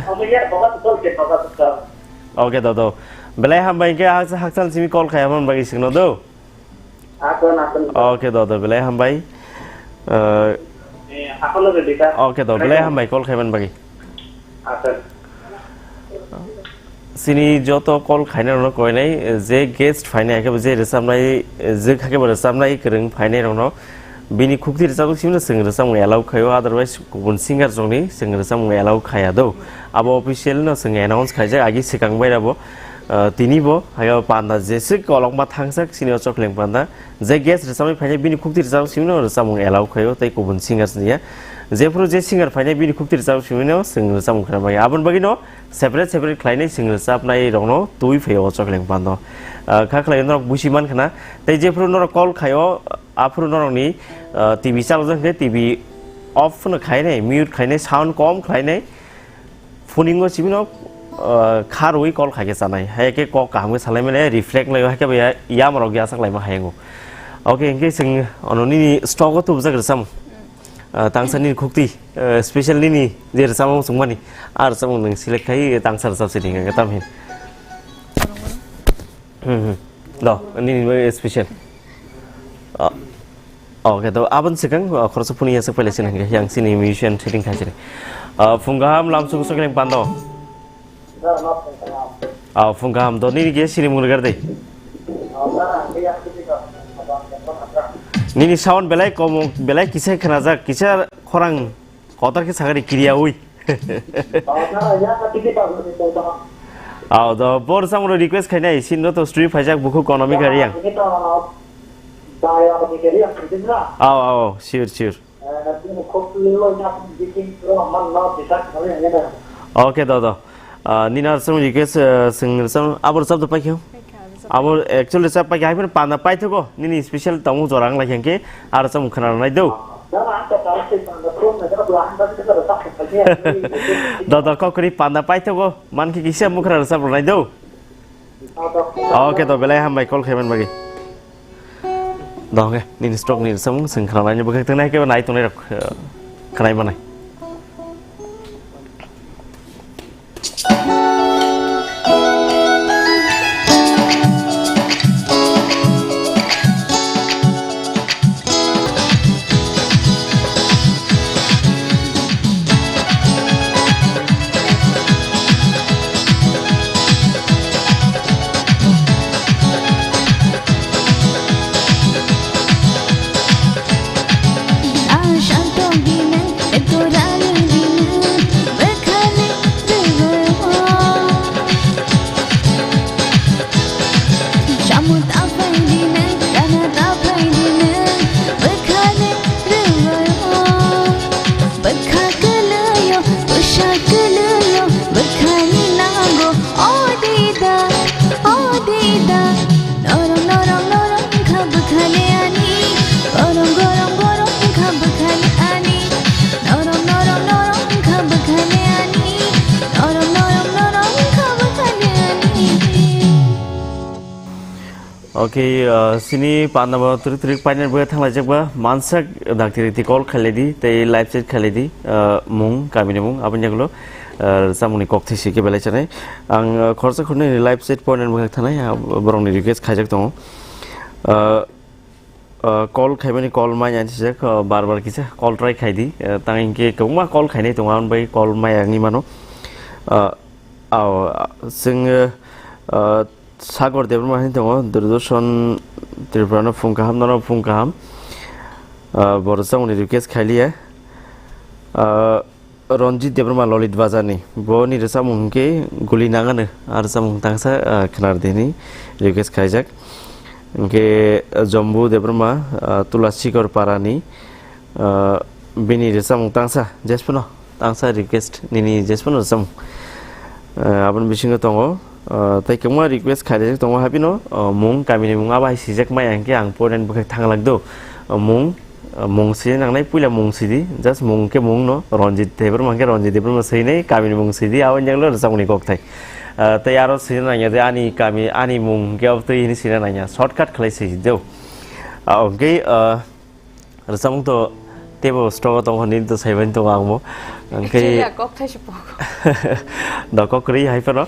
Okay, do, do. Belai hambai khe haksa, haksa simi call khaya man bagi singno do. Aswk, aswk. Okay, do, do, belai hambai. Eh, Eh, aswk no ready ta. Okay, do, belai hambai call khaiman bagi. Aswk. Sini joto call khainai rokno koinai, je guest phainai, haikhe bo je rwchapnai, je haikhe bo rwchapnai kwrwng phainai rokno bini khukti rwchapjak simi no chwng rwchapmung allow khaio, otherwise kubun singer rokni chwng rwchapmung allow khaya do. Abo official no chwng announce khaijak agi swkang bai rabo. Ah, tini bo, haikhe bo panda jeswk kolokma thangsak sini o Chokleng Panda. Je guest rwchapnai phainai bini khukti rwchapjak simi no rwchapmung allow khaio tei kubun singers niya. Jephuru je singer phainai bini khukti rwchapjak simi no chwng rwchapmung khna bai. Aboni bagwi no separate separate khlainai chwng rwchapnai rokno twi phaio o Chokleng Pando. Ah, kha khlai norok buisi man khna. Tei jephuru norok call khaio, aphuru norokni, ah, T V chalokjak hwnkhe T V off no khainai, mute khainai, sound kom khlainai. Phoningo simi no, ah, kha rwi call khaikhe chanai. Hai khe kok kaham khe salai mani reflect lai hai khe bo ya, yam rok ya sak lai ma hai ngo. Okay, hwnkhe chwng ono nini stock o tubujak rwchapmung. Ah, tangsa nini khukti, ah, special nini je rwchapmung chwngmani. A rwchapmung nwng select khai tangsa rwchap sidi hwnkhe tam hin. Hmm, hmm. Do, nini bai special. Ah, okay, to aboni swkang, ah, khoroksa phuni yaswk pailai sini hwnkhe, yang sini musician setting khai sini. Ah, phung kaham lamsuk sukling pando. Ah, phung kaham, do nini ge sini mung gar dei. Nini sound belai kom, belai kisa khnajak, kisa khorang. Kotor khe sakari kiriya ui. Aw, do bor samro request khainai, sinro to studio phaijak bukhuk kono mi kariang. Aw, aw, sure, sure. Okay, do, do. Ah, nini ar samro request, eh, sing sam, abor sab do paikhe. Abo actually chap paikhe, hai phano panda paithogo, nini special tongmung jora wng lai khe, aro chwng khna rwnai do. Do, do, kokri panda paithogo, man khe kisa mukhra rwchap rwnai do. Okay, do, belai hambai call khaiman bagwi. Do, okay, nini stock ni samung chwng khna rwnai ni bwkhak twngnai khe nai tongnai rok, eh, khnai manai. Norom norom norom kha bwkhani ani. Gorom gorom gorom kha bwkhani ani. Norom norom norom kha bwkhani ani. Norom norom norom kha bwkhani ani. Okay, uh, sini panda bo trik trik painani bo thanglaijak ba mansak dakti rikti call khailai di tei live chat khailai di, uh, mung kamini mung aboni yagulo, uh, samungni kok thai si khe belai chanai. Ang, uh, khorsa khornai live chat poinani bo thangnai, uh, borokni request khaijak tongo. Uh, uh, call khaimani call mai ani sijak, uh, bar bar kisa call try khai di. Uh, tang hinkhe kwbangma call khainai tongo, aboni bai call mai ani mano. Uh, aw, uh, sing, uh, uh, Sagor Debbarma hai tongo, Durdoson Tripura no phung kaham, nono phung kaham. Ah, bo rwchapmungni request khailiya. Ah, Ranjit Debbarma Lalit Bazar ni. Boni rwchapmung hwnkhe Guli Nangano. Ah, rwchapmung tangsa, ah, khwnar dini request khaijak. Hwnkhe, ah, Jambu Debbarma, ah, Tulasikor Para ni. Ah, bini rwchapmung tangsa, jesphano tangsa request nini jesphano rwchapmung. Ah, aboni bisingo tongo, ah, tei kwbangma request khaijak tongo haphino, ah, mung, kamini mung abo hai sijak maya hwnkhe ang poinani bwkhak thanglak do. Ah, mung, ah, mung sina nangnai, puila mung sidi, just mung hwnkhe mung no, Ranjit Debbarma hwnkhe Ranjit Debbarma swinai, kamini mung sidi, aboni yanglo rwchapmungni kokthai. Ah, tei aro sina nangya je ani kami, ani mung hwnkhe abo twi hini sina nangya, shortcut khlai sidi do. Ah, hwnkhe, ah, Rwchapmung to teibo stock o tongo, nini to saimani tongo ang bo. Hwnkhe actually, a kok thaisa pogo. Da kok kwrwi hai phano.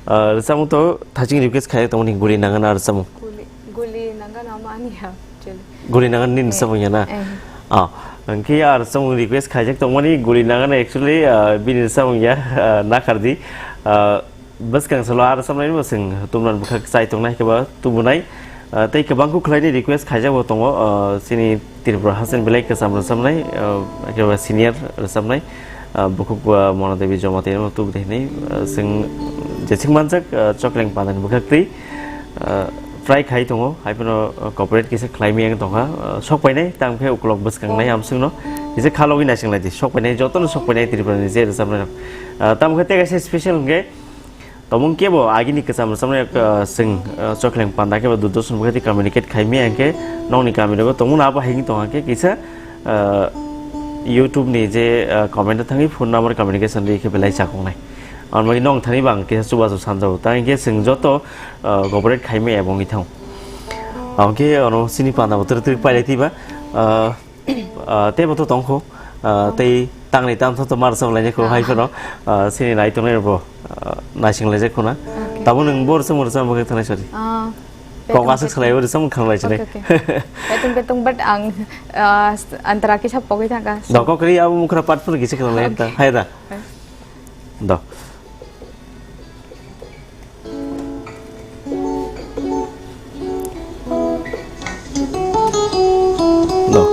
Ah, rwchapmung to thaching request khai tongmani Guli Nangano rwchapmung. Guli, Guli Nangano ama ani ya, actually. Guli Nangano nini rwchapmung ya na? Eh. Ah, hwnkhe a rwchapmung request khaijak tongmani Guli Nangano actually, ah, bini rwchapmung ya, ah, nakardi. Ah, Bwskang salo aro samlaini bo chwng tumnan bwkhak chai tongnai khe ba tubunai. Ah, tei kwbang kuk khlaini request khaijak bo tongo, ah, chini Tripura hasen belai kwcham rwchapnai, ah, khe ba senior rwchapnai, ah, bukhuk, ah, Mona Devi Jamatia no tubu de hinwi, ah, chwng jesik manjak, ah, Chokleng Pandani bwkhak twi, ah, try khai tongo, hai phano, ah, cooperate kisa khlai maya wng tongkha, ah, sok painai, tamo khe ukulok bwskang nai amswkno, kisa khalogwi naising lai di, sok painai, jotono sok painai Tripura ni je rwchapnai rok. Ah, tamo khe tei kaisa special hwnkhe, Tongmung kebo agini kwcham rwchapnai, ah, chwng, ah, Chokleng Panda kebo Durdoson bwkhati communicate khai maya hwnkhe nokni kami rogo tongmung abo hai wngwi tongkha khe kisa, ah, YouTube ni je, ah, comment o thangwi phone number communication rwi khe belai chakoknai. Aboni bagwi nokni thani bo ang kisa chubachu sanjago. Tamo hwnkhe chwng joto, ah, cooperate khai maya bo wngwi thango. Aboni khe ano chini panda bo twrwk twrwk pailai twiba, ah, Ah, teibo to tongkho, ah, tei tangni tamtha to mar chok lainai kho, ah, hai phano, ah, chini nai tongnai rokbo, ah, naising laijak khuna. Okay. Tabo nwng bo rwchapmung rwchapna bagwi thangnai sori. Ah, kok aswk salai o rwchapmung khanglai sinai. Okay, okay. Betung, betung, but ang, ah, antara kisa pogwi thangkha. Dokok ri abo mukhra part phano kisa khanglai ta. Okay. Hai da. Hai. Do. Do.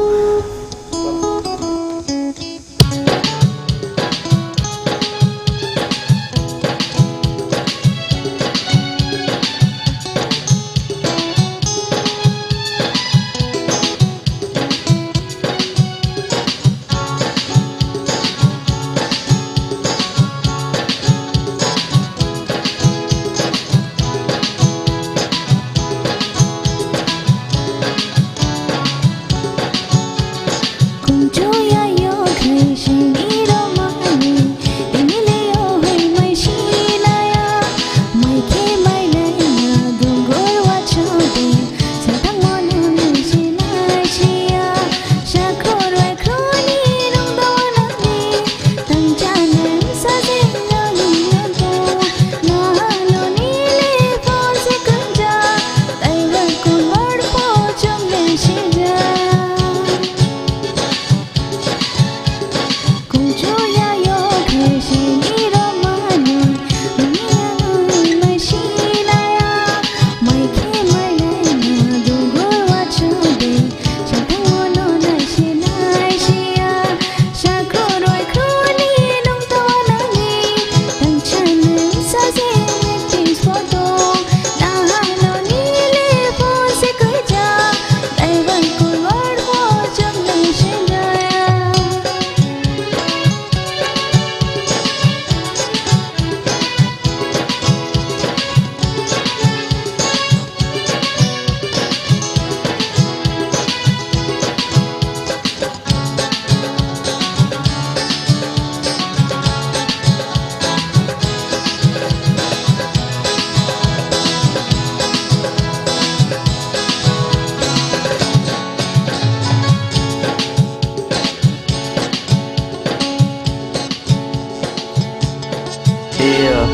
Tei, uh,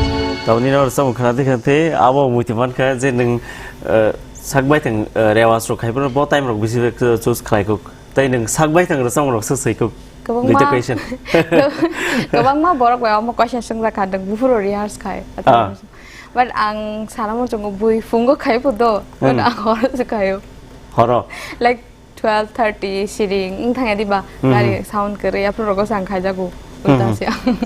tamni no rwchapmung khna de khe, tei abo muitu mankha je nwng, uh, sak baithang, uh, rewas rok khai phano bo time rok bisi bai choose khlai kuk. Tei nwng sak baithang rwchapmung rok se swi kuk. Kwbangma Duita question. Kwbangma borok bai omo question swngjak kha, nwng buphuru rehearse khai. Ah. But ang sana muchungo bui phungo khai phu do, but Hmm. ang horo se khaio. Horo? Like twelve thirty siring wng thangya diba, Hmm, gari hmm. sound kwrwi, aphuru rogo se ang khaijago. Hmm, Ulta hmm. se ang.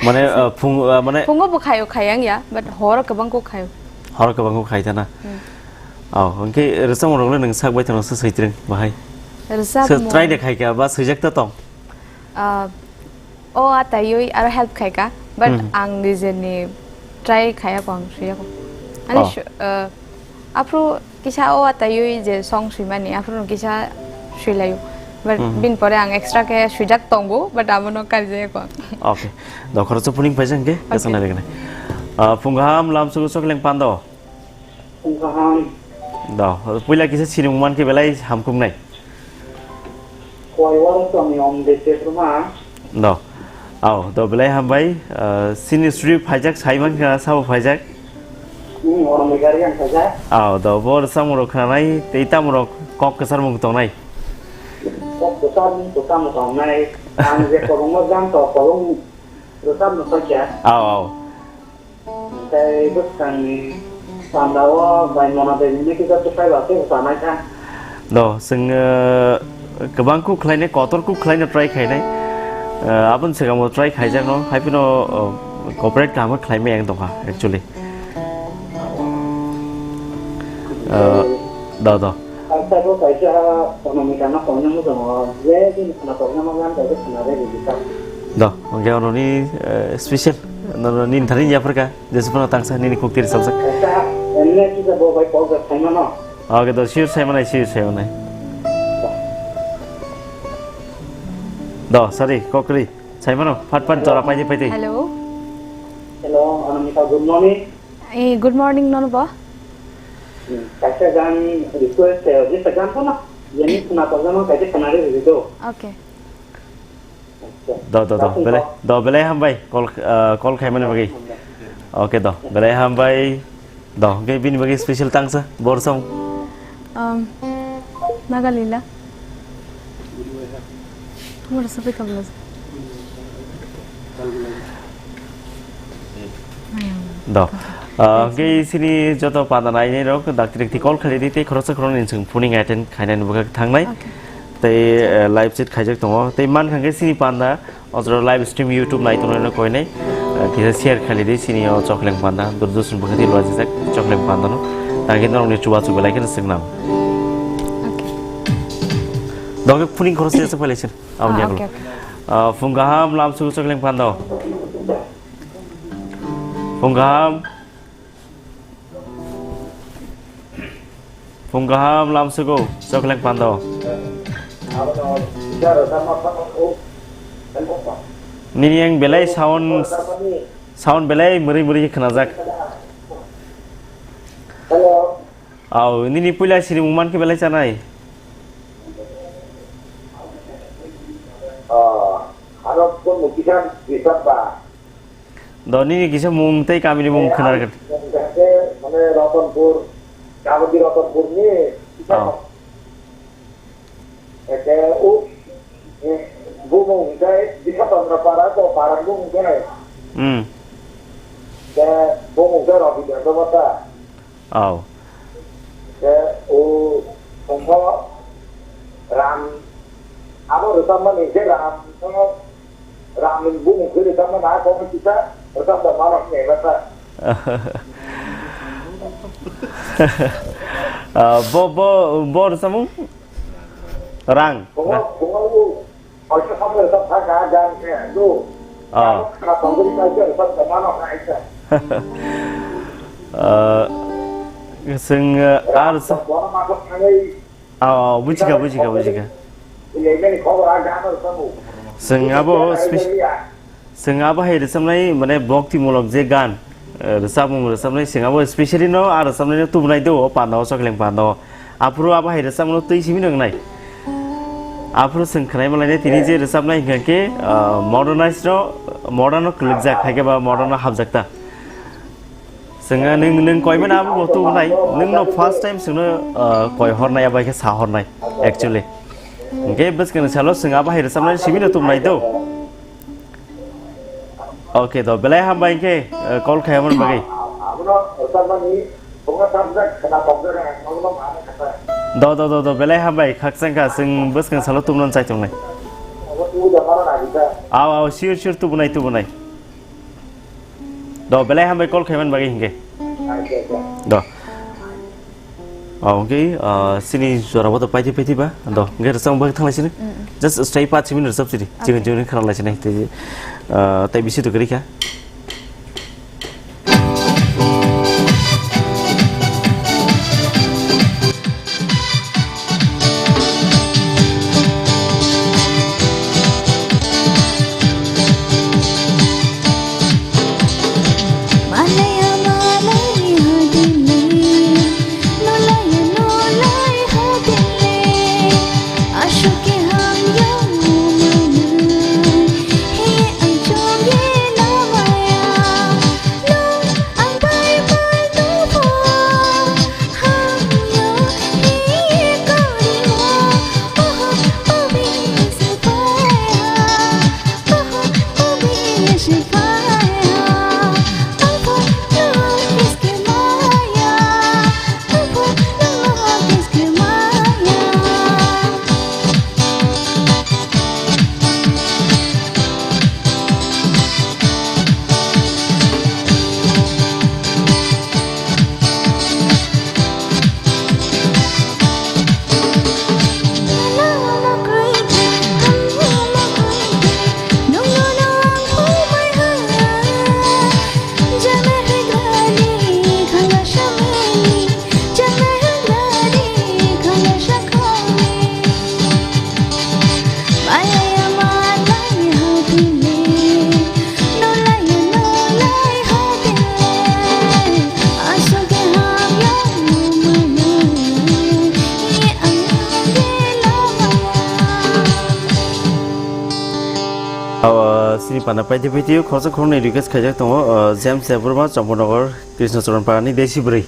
Mane, uh, phung, uh, mane Phungo bo khaio, khai ang ya, but horo kwbang kuk khaio. Horo kwbang kuk khai ta na? Hmm. Oh, hwnkhe rwchapmung rok le nwng sak baithang se swi twrwng bahai? Rwchapmung Se try de khai kha ba swijak ta tong? Ah, o ataiwi aro help khai ka, but Hmm. ang nijeni try khaya ko, ang swiya ko. Ani Oh. shu-, ah, aphru kisa o ataiwi je song swimani, aphru no kisa swilayo. But Hmm. bin pore ang extra khe swijak tongo, but amo no karijaya ko ang. Okay. Dokhoro se phuning paisa hwnkhe, Okay. kesana regnai. Ah, phung kaham lam sugu sokleng pando. Phung kaham. Do, puila kisa sinimung mankhe belai hamkuknai. Kuai waro tongni om de chekruma. Do. Ao, do belai hambai, uh, sini suri phaijak sai mankha sabo phaijak. Hmm, oro mui gari ang phaijak. Ao, do bor samung rok khnanai, tei tamung rok kok kwchar mung tongnai. Kok kwchar mung to tamo tongnai. Ang je kobongma jang to kobong rwchapno sokya. Ao, ao. Tei bwskangni pandao bai mona bai hwnwi kisa tukhai ba tei sanai kha. Do, chwng, eh, kwbang kuk khlainai, kotor kuk khlaina try khainai. Eh, aboni swkango try khaijakno, hai phano, oh, cooperate kaham khe khlaimaya wng tongkha, actually. Eh, do, do. Ang sabo kaisa Anamika no koinai muchungo, je bini khna torna ma gan kaisa khna re rwdi ta. Do, hwnkhe ononi, eh, special, nono nini thani yapharkha, jesupano tangsa nini kuk tiri salsa. Kaisa, emne kisa bo bai kok jak saimano. Okay, do, sure saimanai, sure saimanai. Do, sorry, kok kwrwi. Saimano, phat phat jora paidi paidi. Hello. Hello, Anamika, good morning. Eh, good morning, nono bo. Hmm, kaisa gan request, eh, jesa gan kono, yani khna torjama kaisa khna re do. Okay. Acha. Do, do, do, Kasing belai, ko. Do, belai hambai, call, eh, call khaimani bagwi. Okay, do, belai hambai. Do, hwnkhe bini bagwi special tangsa, bor song. Um, Nagalila. Bor sabai kabla. Do. Ah, hwnkhe sini joto panda nainai rok, dakti dakti call khaidi tei khoroksa khoroknwi chwng phuning attend khainani bwkha thangnai. Okay. Tei, eh, live chat khaijak tongo. Tei mankha hwnkhe sini panda, o jora live stream YouTube nai tongnai no koinai. Eh, kisa share khaidi sini o chokleng panda, Durdushan bwkha twi lwajijak chokleng panda no. Tangkhe norokni chubachu belai kheno swngnang. Okay. Dongkhe phuning khoroksa se phailaisin. Aboni Ah, yagulo. Okay, okay. Ah, phung kaham lam sugu chokleng panda. Phung kaham. Phung kaham lam sugo, chokleng pando. Nini yang belai sound, sound belai meri meri khe khnajak. Hello. Au, nini puila sini muman khe belai chanai. Ah, ano pun mukisam bisa ba. Do nini kisa mung tei kamini mung khna rwgwt. Mane Ratanpur, Jagati Ratanpur ni. Oh. Eke u, eh, bumung hingkai Biswa Chandra Para to Para bumung hingkai. Hmm. Ke bumung ke Rabi Debata. Oh. Ke u, ongko Ram, abo rwchapmani je Ram, Ram ni bumung khe rwchapmani a kok kisa rwchapda manok ni bata. Ah, bo, bo, bo rwchapmung? Rang. Bungo, bungo u, oisa samung rwchap kha ga gan khe, do. Ah. Khna tongwi kaisa rwchapda manok na aisa. Ah, chwng, ah, ar sa- Bono ma thangwi Ah, oh, bujikha, bujikha, bujikha. Chwng abo spe-, chwng abo hai rwchapnai, mane, bhaktimulok je gan, eh, rwchapmung rwchapnai, chwng abo specially no, ah, rwchapnai no tubunai do, o panda o, chokleng panda o. Aphuru abo hai rwchapmung no twi simi nang nai. Aphuru chwng khwnai malainai tini je rwchapnai hwnkha khe, ah, modernize no, modern no kwlwkjak, hai khe ba modern no hapjak ta. Chwng nwng, nwng koimani abo bo tubunai, nwng no first time chwngno, ah, koi hornai abo hai khe sa hornai actually. Hwnkhe bwskang salo chwng abo hai rwchapnai simi no tubunai do. Okay do, belai hambai hwnkhe, ah, call khaimani bagwi. Do, do, do, do, belai hambai, khakchangkha, chwng bwskang salo tubunani chai tongnai. Ao, ao, sure, sure, tubunai, tubunai. Do, belai hambai call khaimani bagwi hwnkhe. Do. O, hwnkhe, ah, chini jora bo do paitwi, paitwi ba. Do, hwnkhe rwchapmung bagwi thanglaisini. Mm. Just stay paanch minute rwchap sidi. Okay. Chikon, chikon khna laisinai. Tei, ah, tei bisi do kwrwi kha. Aw, sini panda paitwi paitwi khoroksa khoroknwi request khaijak tongo, uh, James Debbarma, Champaknagar, Krishna Charan Pagani, Desi Bwrwi.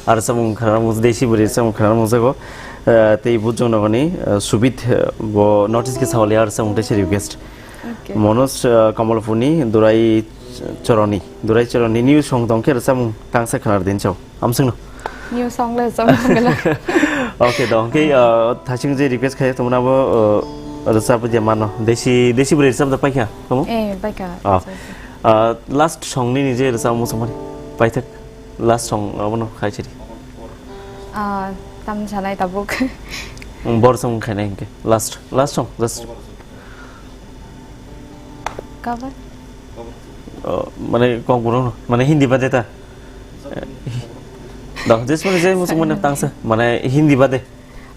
Ar samung khana mung, Desi Bwrwi samung khana mung jago. Uh, tei Bujong Nogani, uh, Subit, uh, bo notice khe sawali ar samung tei se request. Okay. Manoj, uh, Kamalpurni, Durai Choroni, Durai Choroni new song tong khe samung tangsa khana din chao. Amsungno. New song le song gala. Okay, do. Hwnkhe, uh, thasing je request khai tongmani abo, uh, rwchap je mano. Desi, Desi Bwrwi rwchap da paikha, tamo? Eh, paikha. Ah. Uh, last song ni je rwchap mo samani. Paithak last song abono khai chiri. Ah, tam sanai tabuk. Mm, bor song khai nai hwnkhe. Last, last song, just. Cover? Oh, mane Kokborok no, mane Hindi bade ta? Dok, just mane je musuk mane tangsa, mane Hindi bade.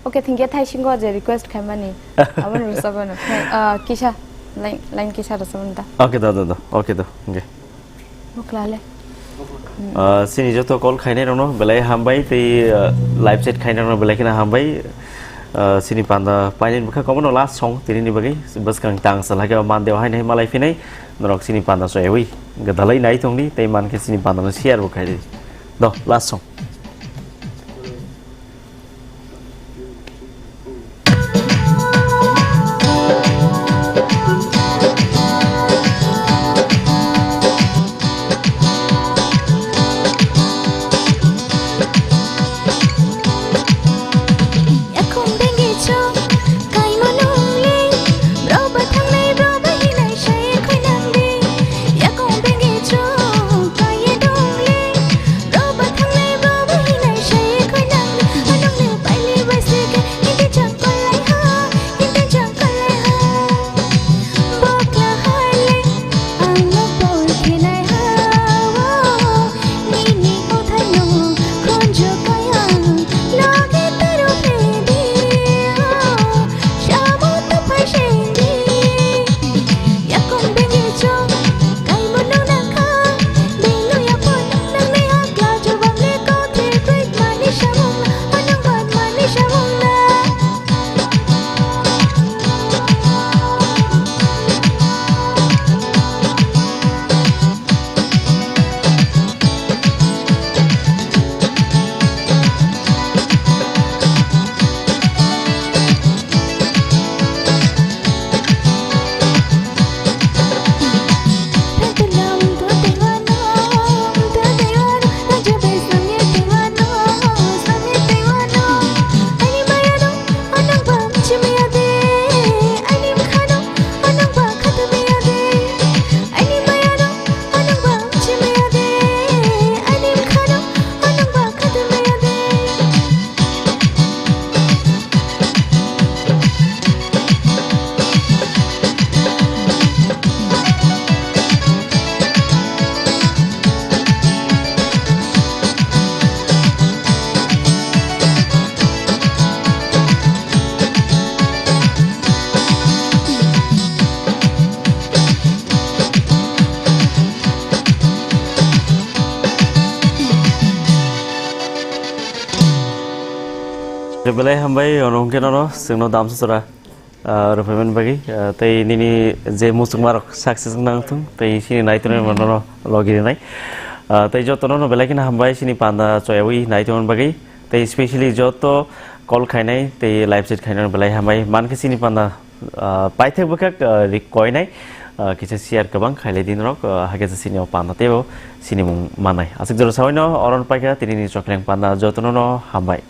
Okay, thank you, thai singo je request khaimani. Abon rwsabano. Ah, kisa, line, line kisa rwsabano ta. Okay, do, do, do. Okay, do. Okay. Bukla le. Ah, sini joto call khainai rokno belai hambai tei, ah, live chat khainai rokno belai kheno hambai. Ah, sini panda painani bwkha komono last song tini ni bagwi bwskang tang salhake o mandeo haino malai phinai norok sini panda soyawi gwdalai nai tongdi tei mankhe sini panda no share bo khaidi. Do last song. Belai hambai, ono hwnkhe nono chwngno damsa chora, ah, rwphaimani bagwi, ah, tei nini je muchungmarok success wngna wngthung, tei chini naitonwi mano no logi rinai. Ah, tei jotono no belai kheno hambai chini panda choyawi naitonmani bagwi, tei specially joto call khainai tei live chat khainai belai hambai. Mankhe chini panda, ah, paithak bwkhak, ah, ri koinai, ah, kisa share kwbang khailai di norok, ah, hakhe chini o panda teibo sinimung manai. Aswk jora sawi no oron paikha tini ni chokreng panda jotono no hambai.